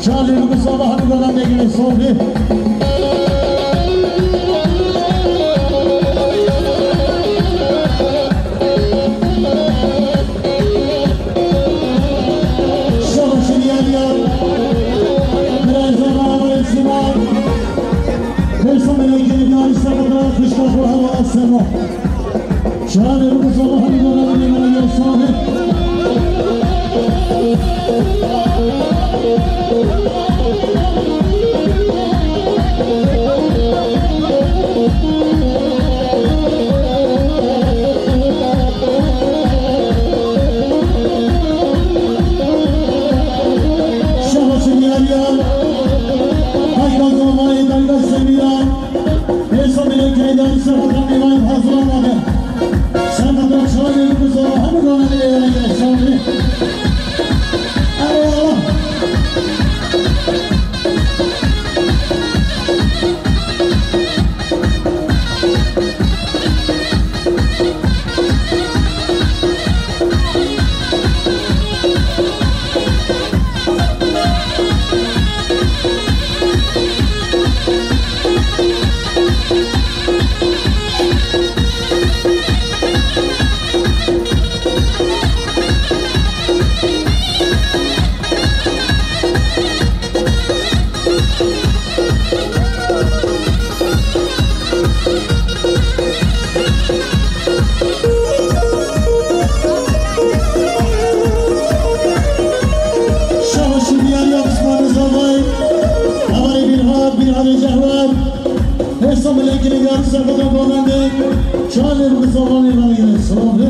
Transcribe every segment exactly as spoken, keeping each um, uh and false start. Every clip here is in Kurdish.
Şahin Mustafa Hanım'dan da gelen sordu. Şahin Yahya. Biraz daha var, Sinan. Hesam elekini bir arışta fotoğraf kışkırtma hava aslanı. Şahin Mustafa Hanım'dan da gelen sordu. Şabaşi diyar ya Osman Zavay. Avarê Bîrhat, Bîrhatê Cehwar. Hêsa milekê ya Serxoda Balandê. Çavê bi zamanê vanê. Salam be.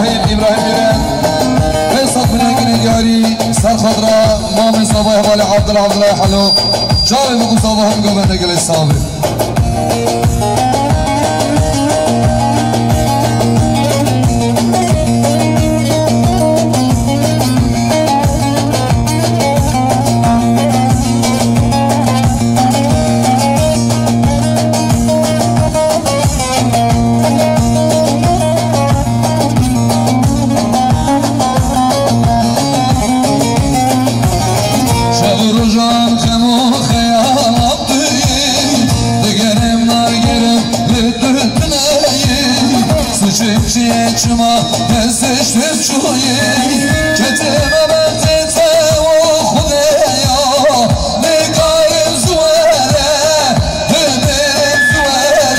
Heyîm Îbrahîm Îren, pênc sed milyon ginê diyarî, ser xatira mamê zavayê hevalê Abdullah, Abdullah Helo, çavê min ku zava hemî govende gelê savê. Şev û rojan xem û xeyalan tu yî, digerim nagerim li tu tune yî. Suçim çi ye çima destê şev çûyî, ketime bextê te û Xwedê ya. Nikarim ziwere, bibim ziwere,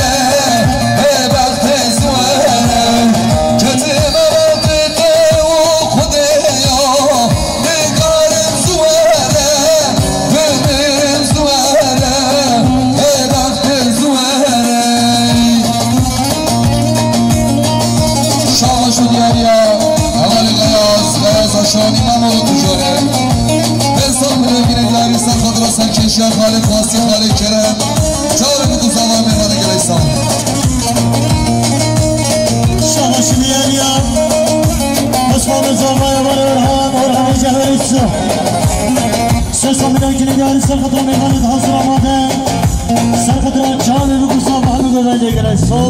bêbextê ziwere. Ketime bextê te û Xwedê ya. Nikarim ziwere, bibim ziwere, bêbextê ziwere. Şabaş û diyariya hevalê Xeyaz, Xeyaz Aşan, Îmamoğlu Tujore. Pênc sed milyon ginê diyarî ser xatira serkêşiya Xalê Xwasî, Xalê Kerem. Çavê min ku zava mêvanê gelek sağ. Şabaş û diyariya Osmanlı zavaya var Orhan, Orhan'ın cevheri su. Sê sed milyon ginê diyarî ser xatira mêvanê hazir amade. Ser xatira çavê min ku zava hemî govende gelek sağ.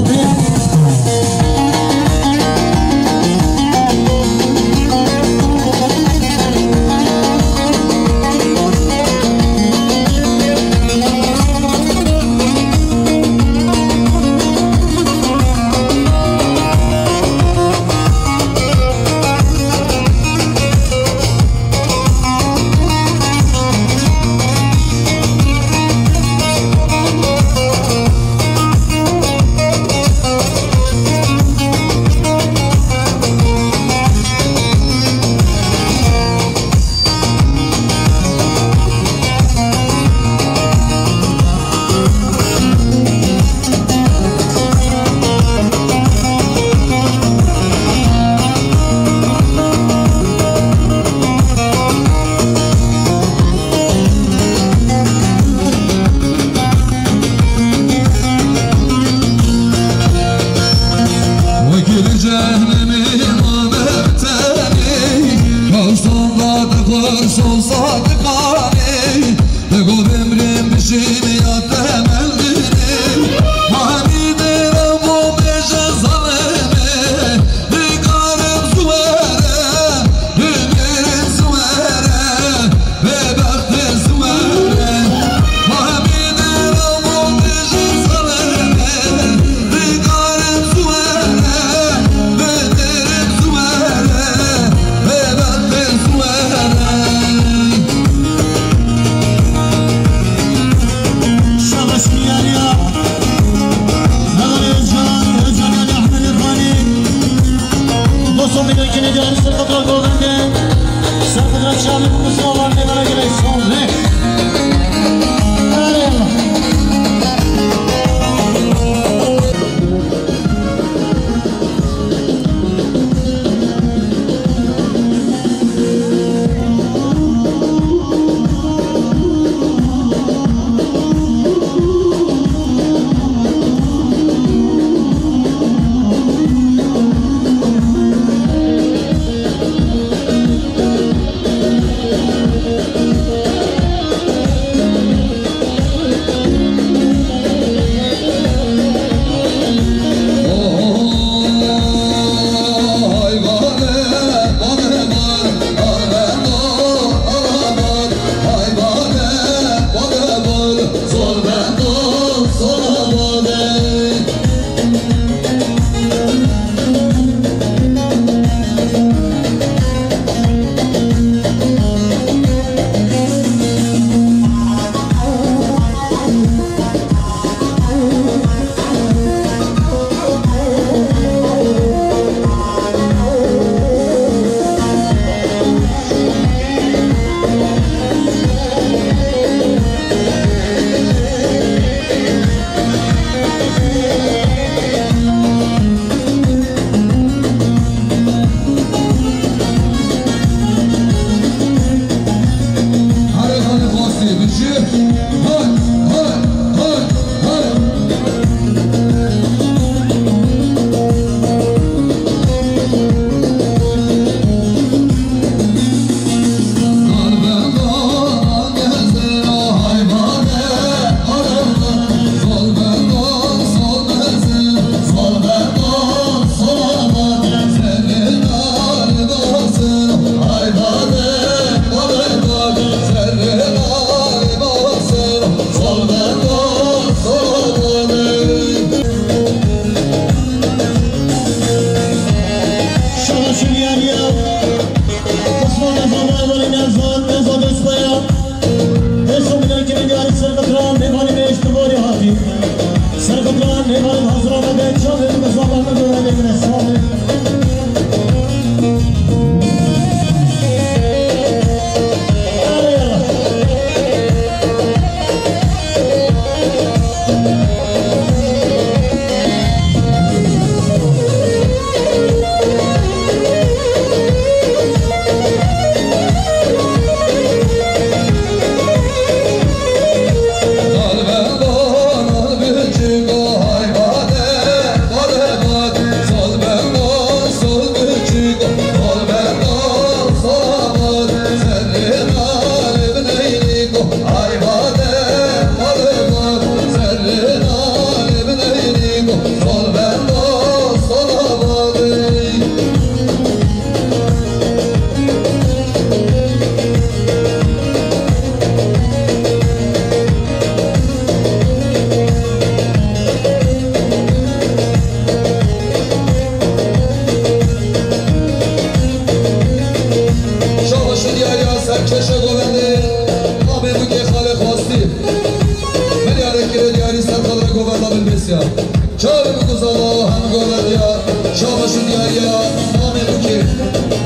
Çavê bikuzava hem goveriya, şabaşin diyariya, namê bikir.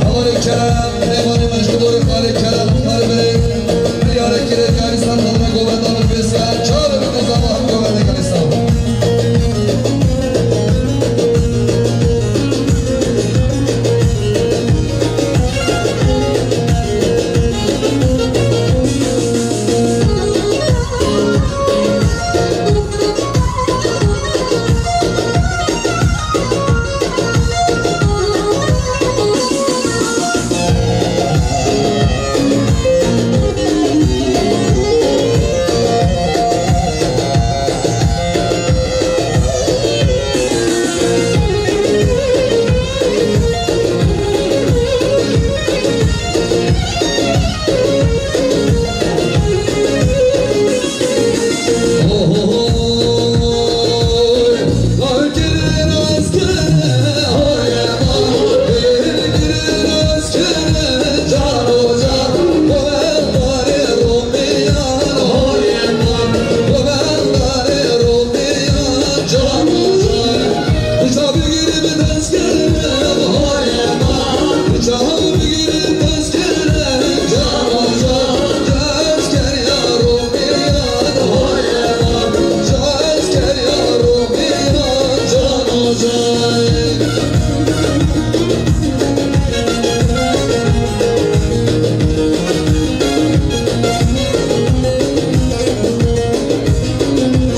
Hevalê Kerem, mêvanê me ji Borê Xalê Kerem, Xalê Berê, milyarek kire diyarî ser xalê govenda min bêsiya, çavê bikuzava hem goveriya gelê sağ.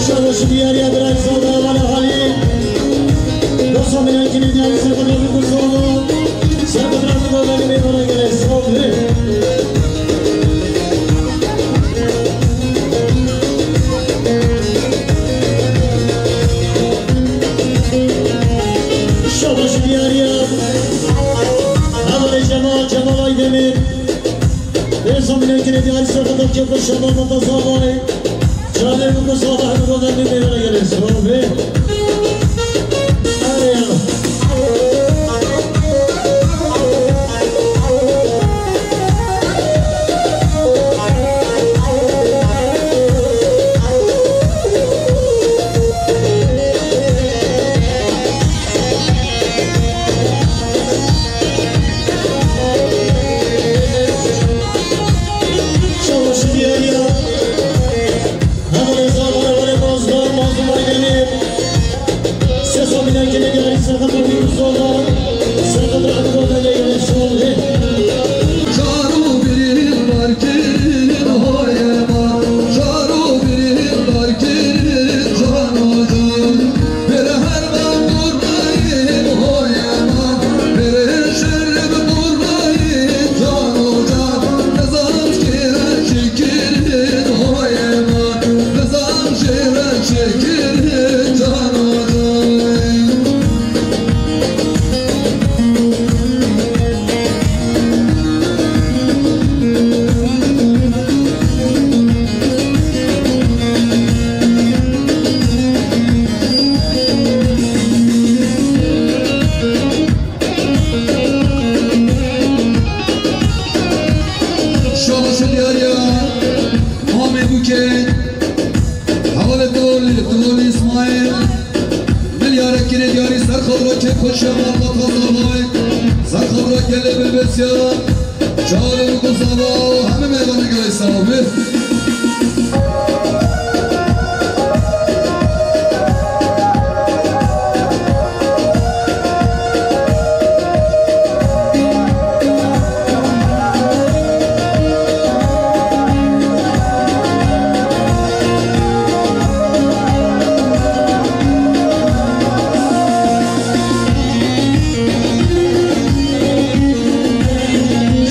Şabaş diyariya birayê Sawda Hevalê Halî. Dosta min ê kinê diyarî ser xwe dixin ku Sawda. Ser xwe dixin ku Sawda. Şabaş diyariya. Hevalê Cemal, Cemal Aydemir. Êza min ê kinê diyarî ser xwe dixin ku Şaban Mata Zavayê. Çavê bikuzava hem govenda min bêsiya, gelê sağ. Erê ya. Şabaş diyariya. Hevalê Zavarê, hevalê Mazdar, Mazlûm Aydenî. Sê sal bîne kinê diyarî ser xwe dixin ku Sawda. Ser xwe dixin ku Sawda. Caro birîn darkirin hoye ma, caro birîn darkirin cano can. Bere her man durnayim hoye ma, bere şerim durnayim cano can. Nizam kire çekirin hoye ma, nizam kire çekirin cano can. Şabaşin diyariya Amê Bûkê. Hevalê Dol, Dol Îsmaîl. Milyarek kinê diyarî ser xwe dixin ku Şaban Mata Zavayê. Ser xwe dixin gelê min bêsiya. Çavê bikuzava, hemî mêvanê gelê sağ be.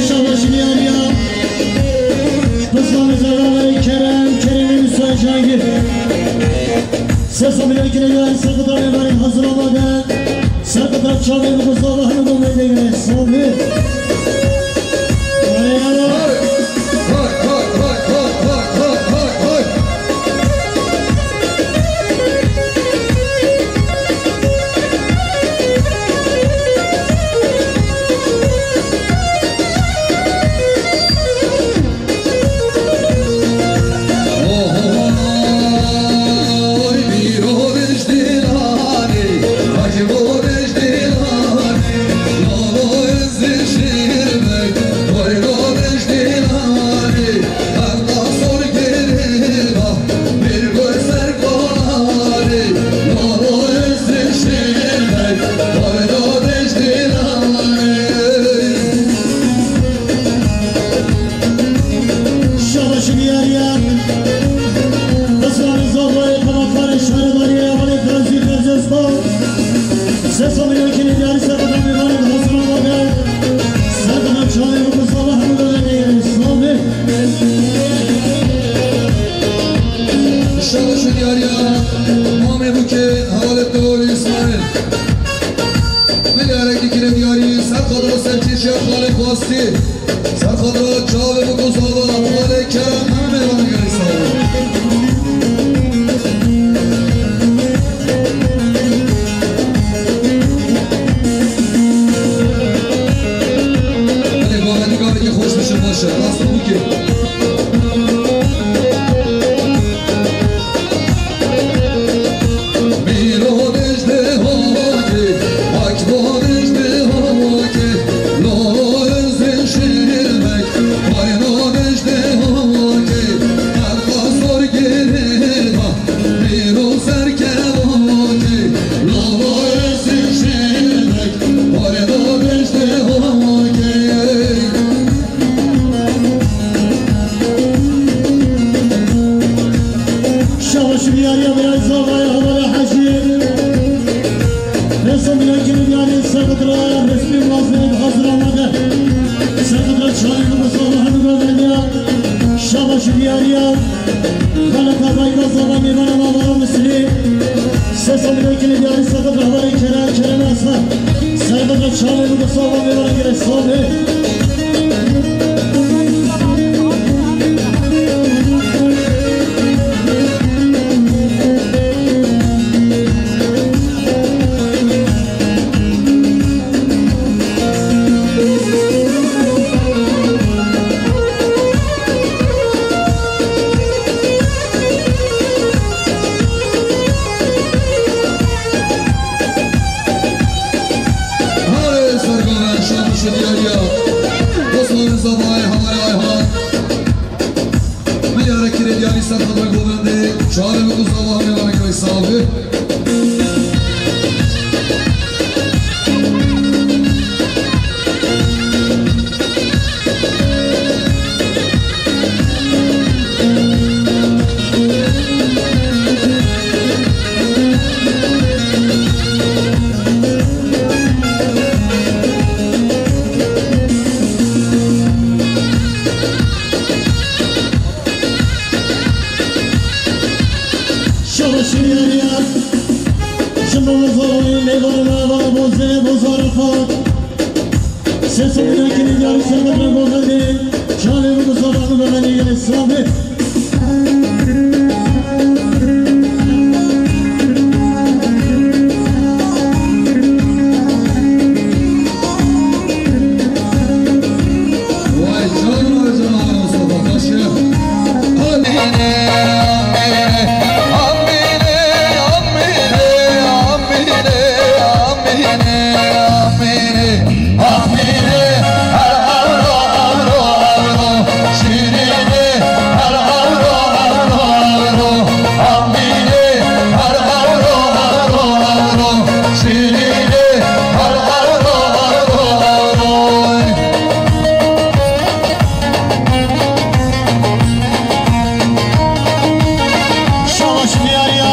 Şabaş diyariya. Rizvanê Zerra Kerem, Keremê Musa Cangî. Sê sal bîne kinê diyarî ser xwe dixin mêvanê hazir amade. Ser xwe dixin çavê bikuzava hem govenda min bêsiya. Erê ya. Yariya, xeleta dayka zava mêvana mavara Misirî. Sesa milekini diyarî seqet rahbarê Kerem, Kerem Aslan. Serbet çavê bû sava mêvana gere save. Hale sergavên şaş diyariya. Osman'ın zamanı havale Ayhan. Miyare kire diyari serkada govende. Çare mi kuzava hamle bana göre sahibi. Şabaşın yar yar. Şımamız olayı ne var ne var bu zene bu zarafat. Sesini yakını yarı sırmıkla bozuldu. Şalim bu sabahı böyle yine sabit. Vay canına canına Mustafa Paşa. Hadi. Şabaş diyar ya.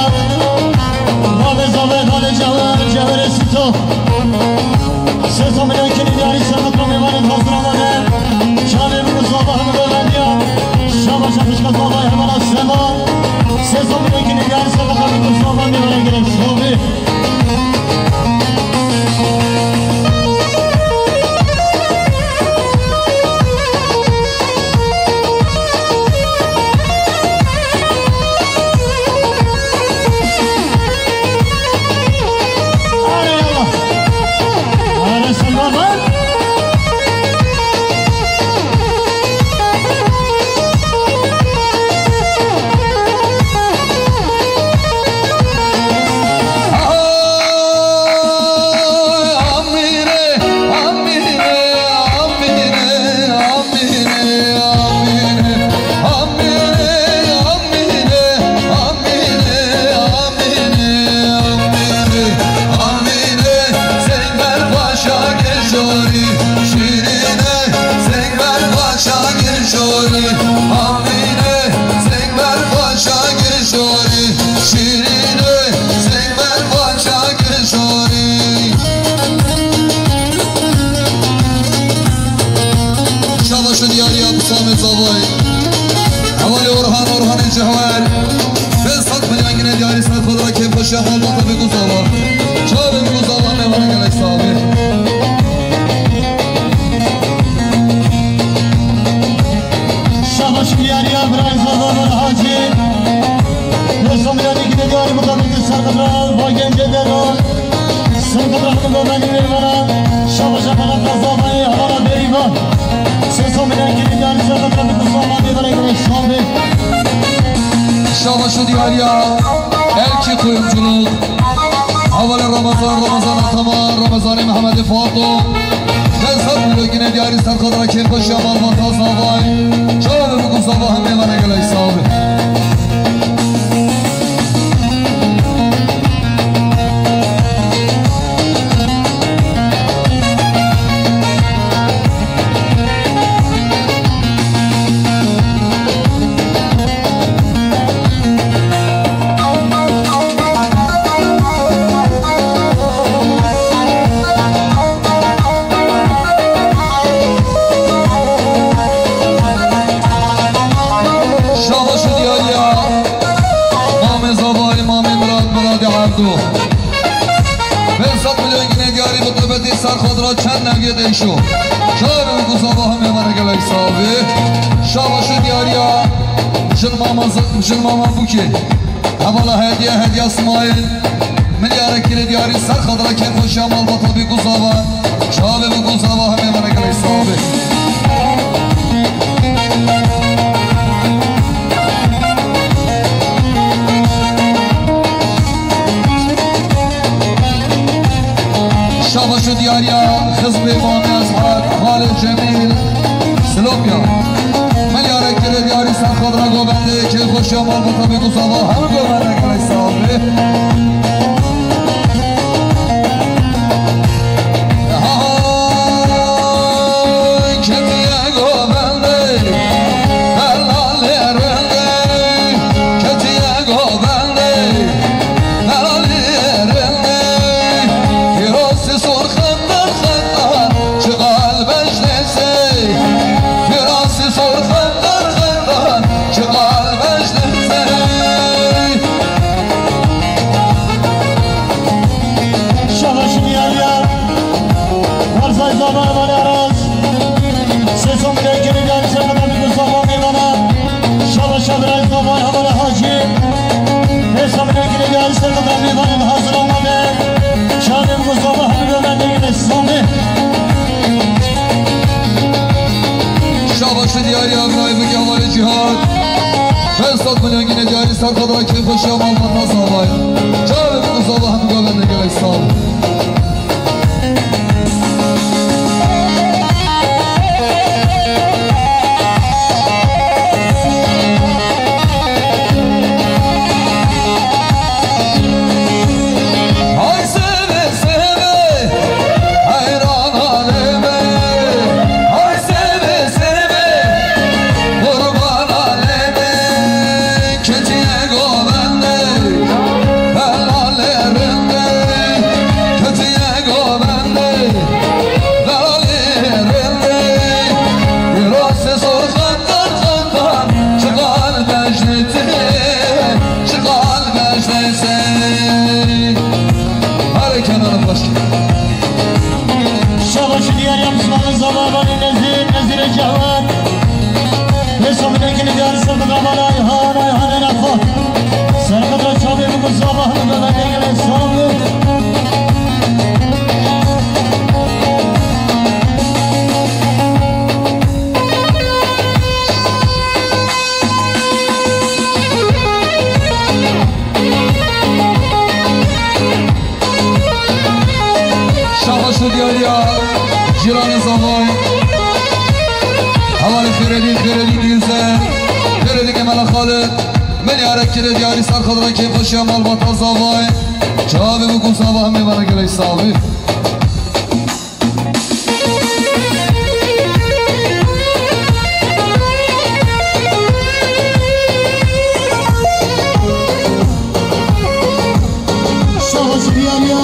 Navê zavê Xalê Cewher, Cewherê Sito. Sesa milekini diyarî semet ro mêvanê fazla amade. Çavê min û zava hemû bevendiya. Şabaş atişka zavayê hemana sema. Sesa milekini diyarî semet ro mêvanê gere şovê. Şabaşo diyariya Bisamê Zavay. Hevalê Orhan, Orhanê Cihwer. Pênc sed milyon gine diyarî ser xwe dira kêfxweşiya malbata Bêgû Zava. Çavê Bêgû Zava mêvanê gelek saxbî. Şabaş diyariya birayê Zava Hacî. Pênc sed milyon gine diyarî mutabîk ser xwe dira va gencê dera. Singirahî Gomenî Mêvana, şabaşa xelata zavayê hevala Bêrîvan. Sesa milekî diyarî şabaşa xelata zavayê mêvana gere şabe. Şabaşo diyariya Elçî Kuyumculuk. Hevalê Ramazan, Ramazan Ataman, Ramazanê Mehmedê Fato. Pênc sed milyon gine diyarî ser xwe dira kêfxweşiya malbata zavayê. Çavê Bêgû Zava hemê mêvana gelek saxbî. Şabaş û diyariya Mamê Zavayê, Mamê Mirad, Miradê Evdo. Pênc sed milyon ginê diyarî bi tebetî ser xwe dira çend neviyê değişo. Çar û ku zava hemê me ne gelek sax bê. Şabaş û diyariya jin mama Z-, jin mama Bûkê. Hevala Hediye, Hediye Smail. Milyarek kirê diyarî ser xwe dira kêfxweşiya malbata bî ku zava. Çavê bû ku zava hemê me ne gelek sax bê. Şabaş û diyariya xizbê Mamê Ezhar, Xalê Cemîl, Silopya. Milyarek kirê diyarî ser xwe dira govendê, kêfxweşiya malbata bî ku zava hemê govendê gelek sax bê. Şabaş û diyariya Warzay Zava Hevalê Aras. Sê sed milyon kirê diyarî ser xwe dira bî ku zava mêvana. Şabaş û diyariya Zava Hevalê Hacî. Pênc sed milyon kirê diyarî ser xwe dira mêvana hazir amade. Çavê bû ku zava hemî govendê gelek sax bê. Şabaş û diyariya Evrayê Bikê Hevalê Cîhad. Pênc sed milyon ginê diyarî ser xwe dira kêfxweşiya malbata zavayê. Çavê bû ku zava hemî govendê gelek sax bê. Şabaş û diyariya Mislanê Zava Hevalê Nezîr, Nezîrê Cewher. Pênc sed milyon kirê diyarî ser xwe dira Ayhan, Ayhanê Refat. Ser xwe dira çavê bû ku zava hemî govendê gelek sax bê. Şabaş û diyariya cîranê zavayê. Hevalê Xêredî, Xêredî Dîlzer, Xêredî Kemala Xalid. Milyarek kirê diyarî ser xwe dira kêfxweşiya malbata zavayê. Çavê bû ku zava hemê me ne gelek sax bê. Şabaş û diyariya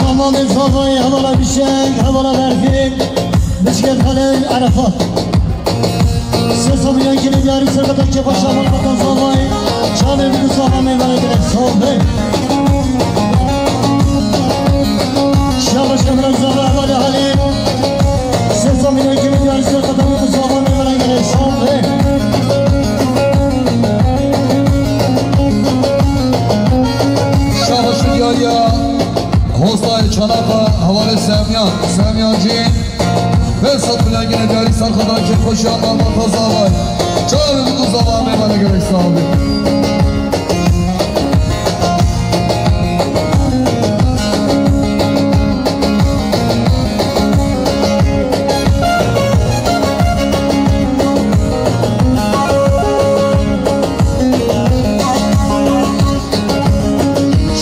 Tamamê zavayê, hevala Bişeng, hevala Berfîn, Biçkê Xelil, Erefat. Sê sed milyon kirê diyarî ser xwe dira kêfxweşiya malbata zavayê. Çavê bû ku zava mêvana gelek sax bê. Şabaş û diyariya Zava Hevalê Halî. Sê sed milyon kirê diyarî ser xwe dira bî ku zava mêvana gelek sax bê. Şabaş û diyariya Hostayê Çanaxa Hevalê Semyan, Semyan Cîn. Pênc sed milyon kirê diyarî ser xwe dira kêfxweşiya malbata zavayê. Çavê bû ku zava hemê me ne gelek sax bê.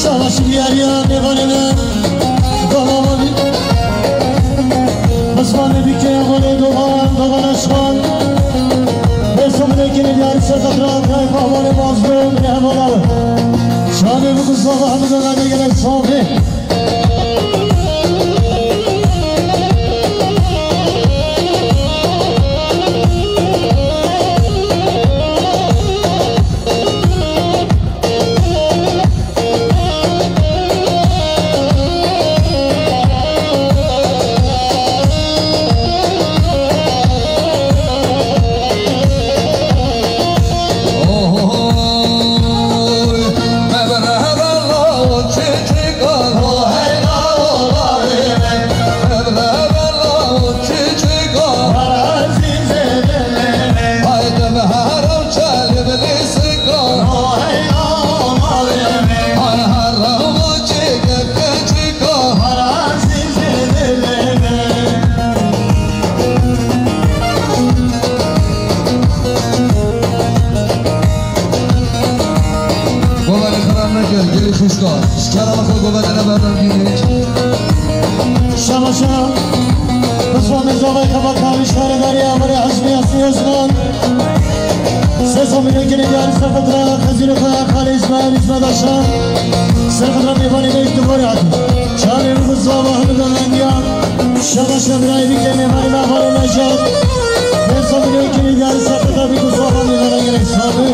Şabaş û diyariya mêvanê me, Dava Mavî, Mislanê Bikê, Hevalê Dogan, Dogan Eşxan. Pênc sed milyon kirê diyarî ser xwe dira Tayfa, Hevalê Mazlûm, ê hevala we. Çavê bû ku zava hemî govendê gelek sax bê. Şikara xwe govendine berdem gîrik. Şamaşa, Osman Mezavay Kabakar, şaredarê Amirê Hizbê Asî Osman. Sê sed milyon kinê diyarî serfetra Xezîrê xwe Xalê Îsmaîl Îsmaîl Aşa. Serfetra mêvanê me ji duvarê hatî. Çavê min ku zava hemû de vendiya. Şamaşa birayê bike mêvanê me Xalê Nejat. Sê sed milyon kinê diyarî serfetra bî ku zava mêvana gelek sabi.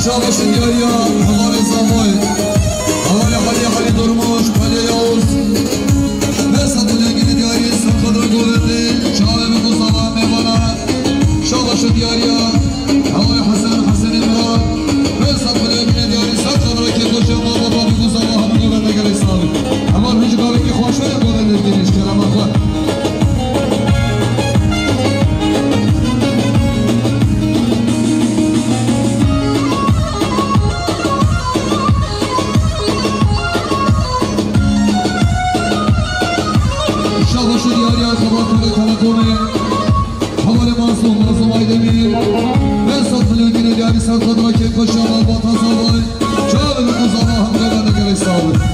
Şabaşın yarıya, hevalê Zamoy. Hevalê Halî, Halî Durmuş, Halî Yavuz. Behsa dilengî diyarî, serxedra govendê, çavê min ku zava mêvana. Şabaşın yarıya, hevalê Hesen, Hesenê Miran. Behsa dilengî diyarî, serxedra kêkoşê, baba, babî ku zava hemû govende gelek sax bî. Heval hiç gavekî xweş e, govende gelek kerema xwe. Şabaş û diyariya Xebat Kurê Telekomê. Hevalê Masum, Masum Aydemir. Behsa dilengî diyarî, serxedra kêkoşê, malbata Zavay. Çavê min ku zava hemû govende gelek sax bî.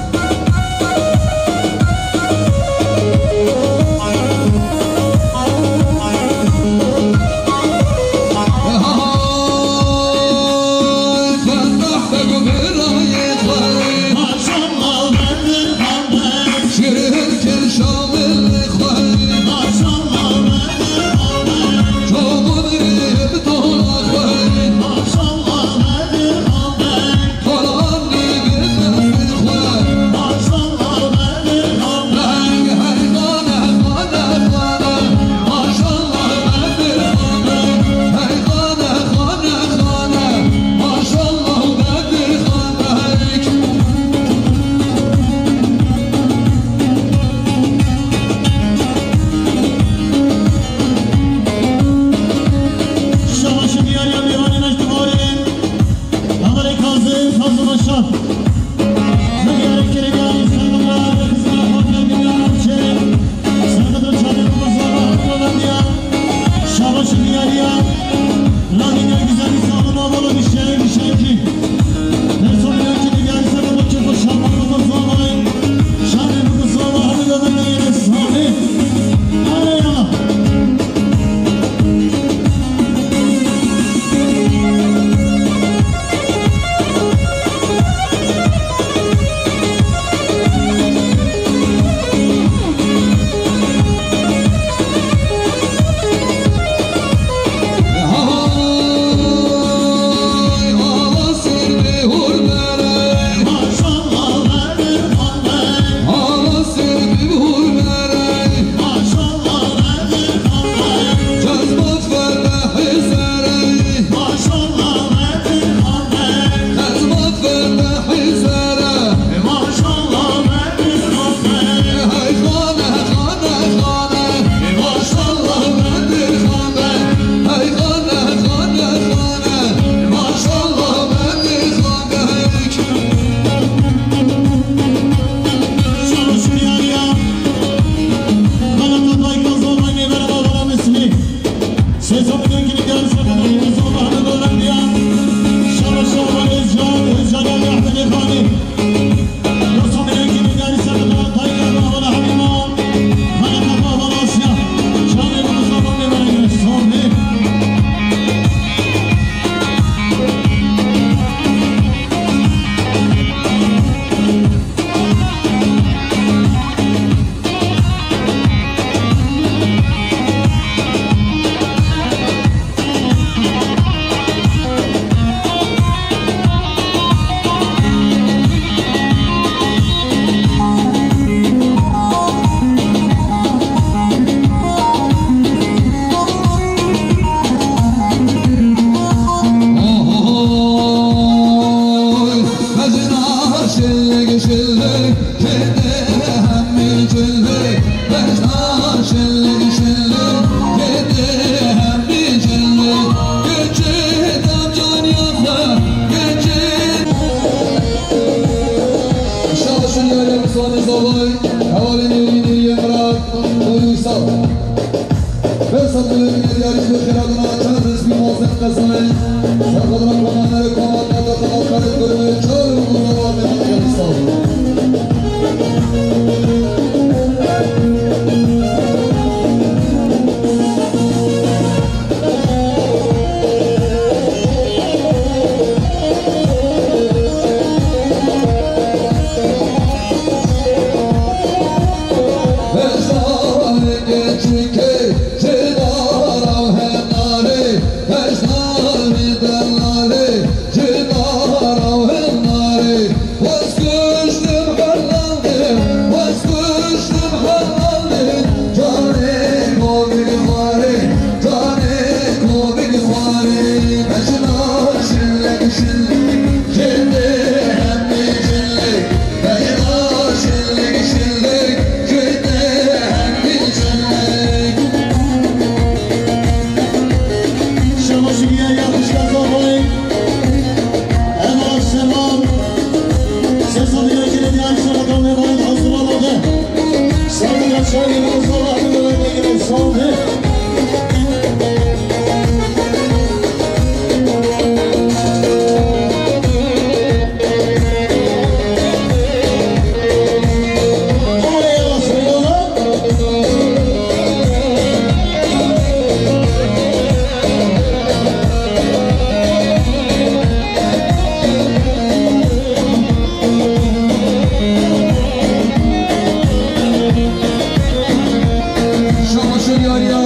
Şabaşê diyariya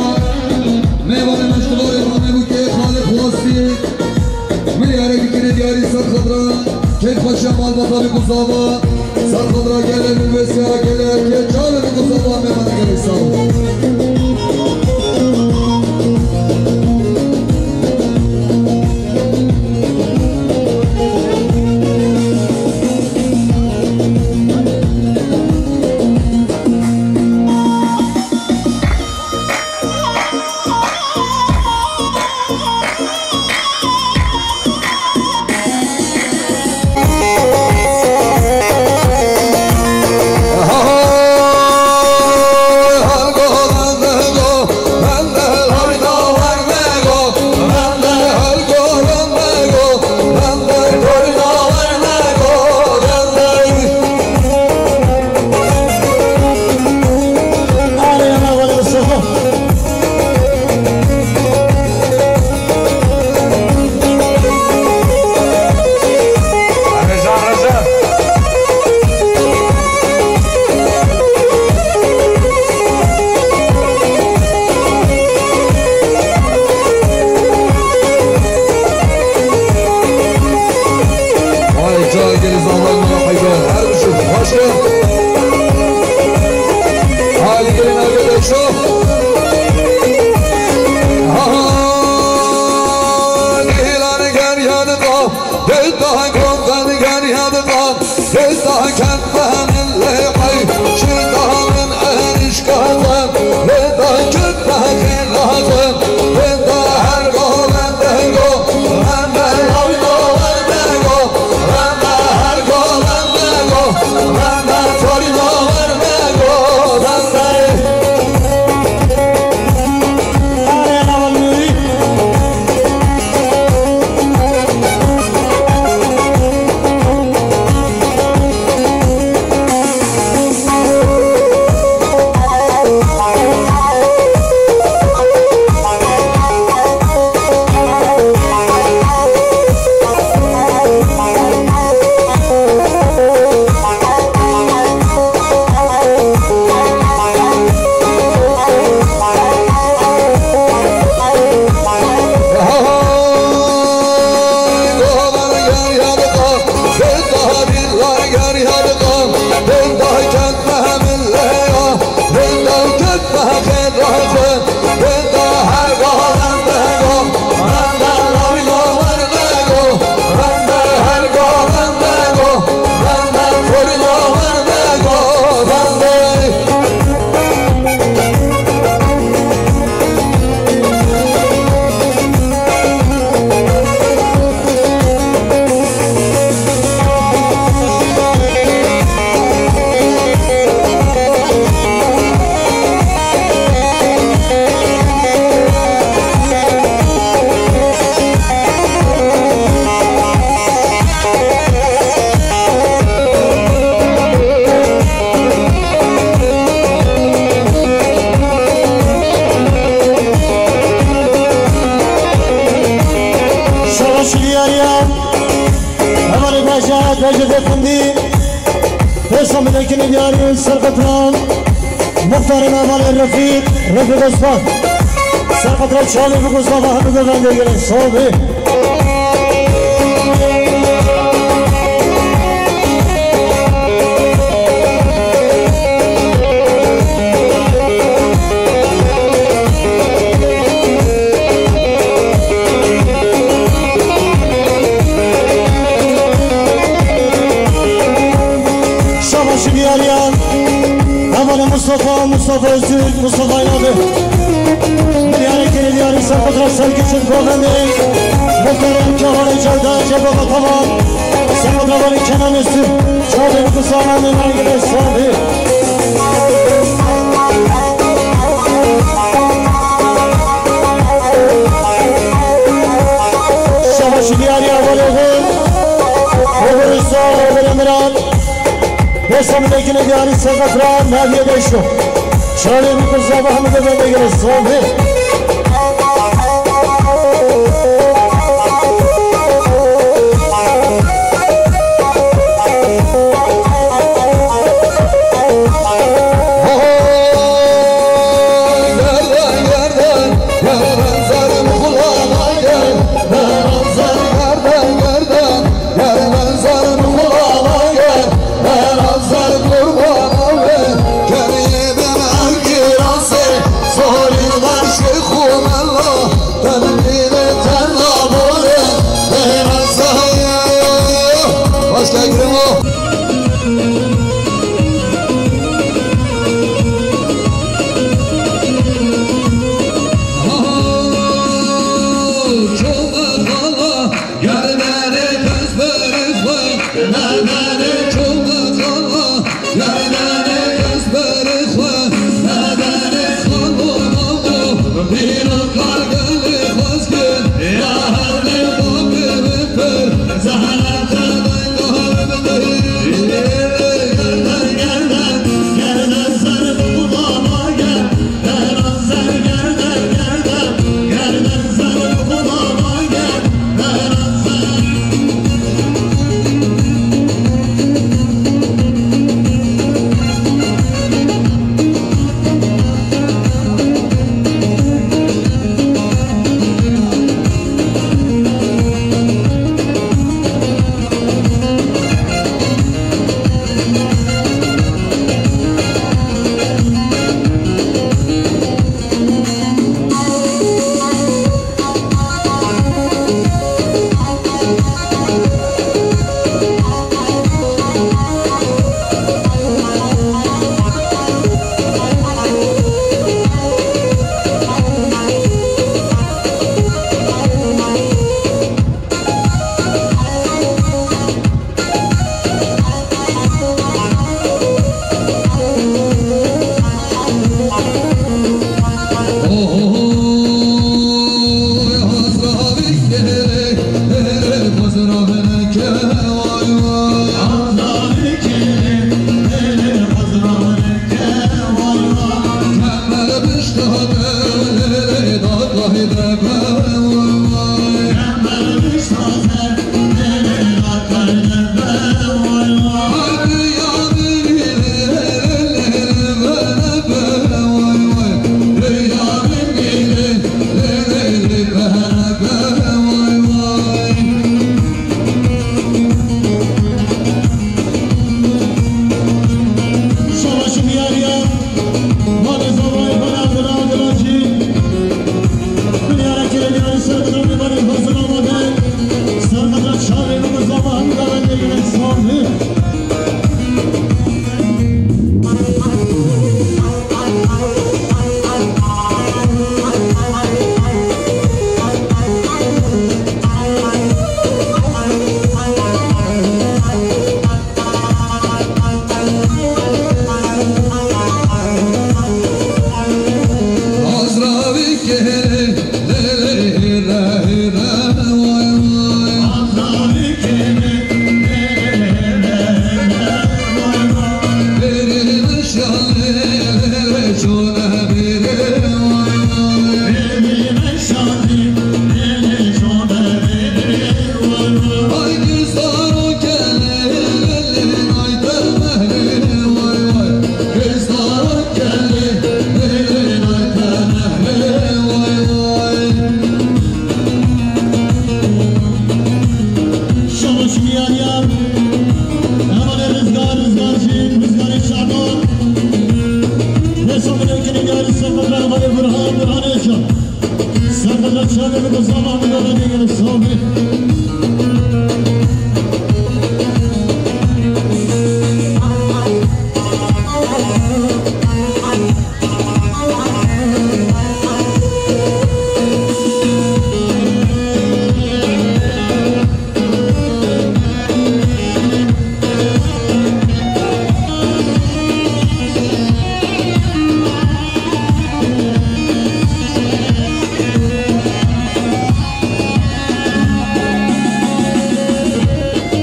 mêvanê meşxularê Ramê Bûkê Xalê Xwastî. Milî erê bikirê diyarî ser xatira kêf xweşiya malbata Bîkûzava. Ser xatira gelê min wêsiya gelê erkê çavê Bîkûzava mêvanê gelê sağ ol. Vay, çay gelî zaman bana hayda. Her bir şey. Hoş geldin. Hadi gelin arkadaşlar. Ha, ha. Gel, hadi gel, hadi gel. Deda kontan ger yadika, deda kent behenil lehqay, şida min erişkata, deda kent behenil lazım, deda her go bende go, bende lay go bende go, bende her go bende go, bende tori go bende go, bende. Şabaş diyariya, hevalê baja, bejê Findî, pêsa min ekinê diyarî ser qetran, muxtarê me hevalê Refîq, Refîq Osman. Ser qetran çavê Bîkûzava hemû govendê gelê sağ bê. Şabaş diyariya, hevalê Mustafa, Mustafa Öztürk, Mustafa Aynadı. Diyarê Kirê diyarî ser qudra ser kiçin govendê. Muhterem Kemalê Cevda Cevda Tamam. Ser qudra valî Kenan Öztürk. Çavê Bîkûzava mêvanê gelê sağ bê. Esam Bekir'e bir Ali Sekat Rahan, Naviye Beşo. Şahin Kuzaba Hamid'e de gelen Sofi.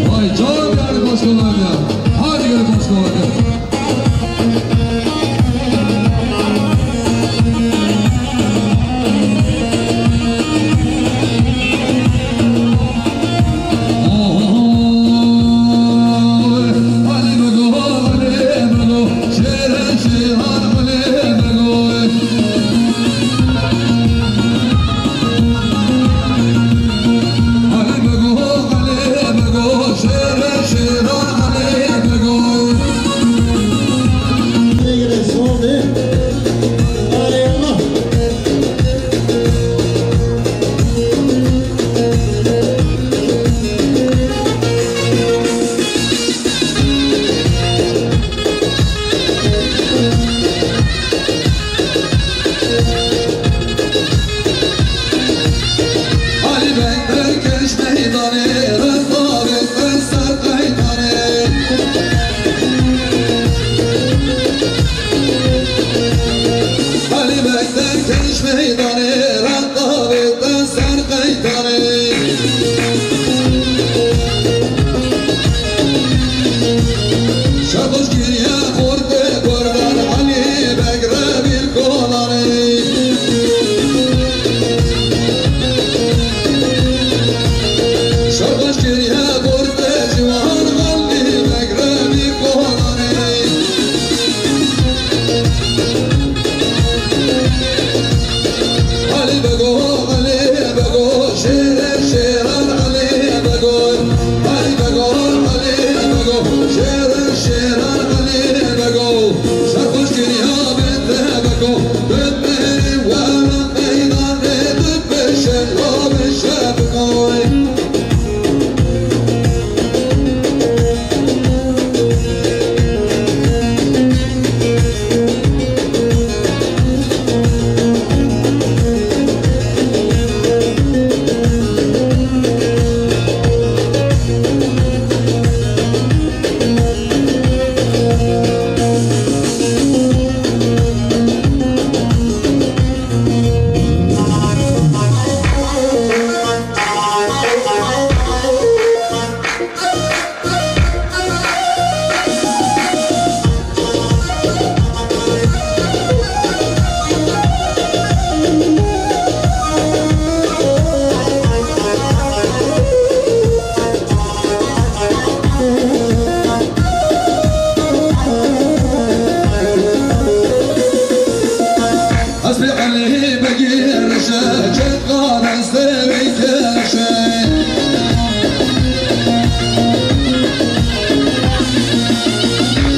Vay, can geldi başkalarına. Hadi gelin başkalarına. Ali Beg derkeş meydanê, rexdavê te ser qeydanê. Ali Beg derkeş meydanê, rexdavê te ser qeydanê. Şaxoş kiriye xortê Kurdan, Ali Beg re bir kolanê. Şaxoş kiriye xortê ciwan, Ali Beg re bir kolanê. Ali Bego, Ali Bego, şêrê şêran Ali Bego. Ali Bego, Ali Bego, şêrê şêran Ali Bego. Serxweş kiriya bi te Bego, bi berî were meydanê, bi beşe la beşe Bego. Hesbî Elî Begî reşe, çeqa destê wî keleşe.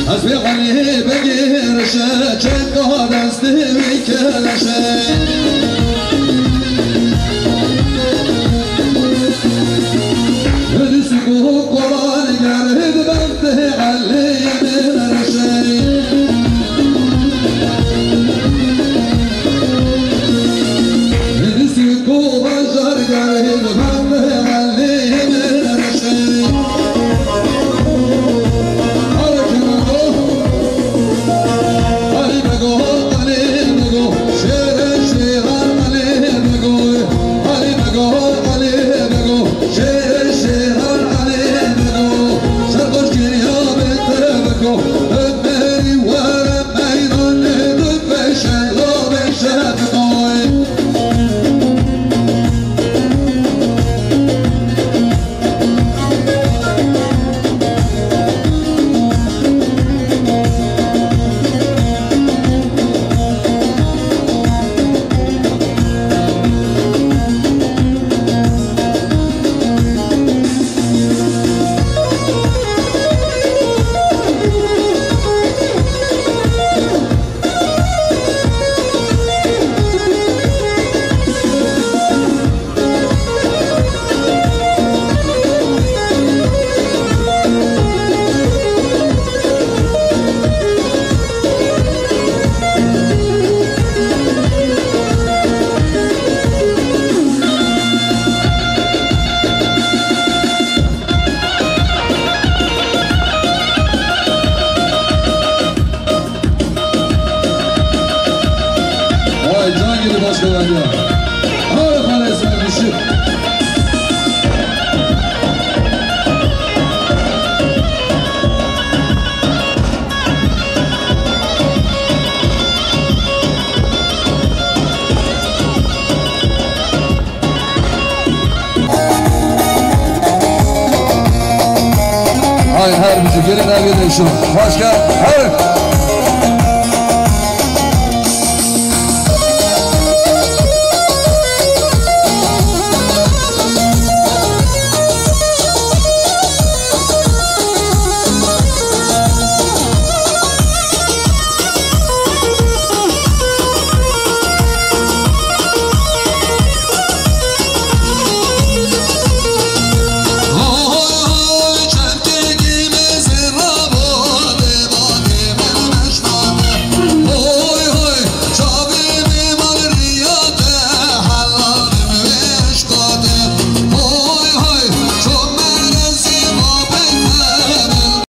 Hesbî Elî Begî reşe, çeqa destê wî keleşe. Hidîs ku Quran gerhid bende Elî reşe. Vay, can gibi başkalarına. Harika resmen düşün. Ay, her bizi gelin her gelin şunu. Başka her.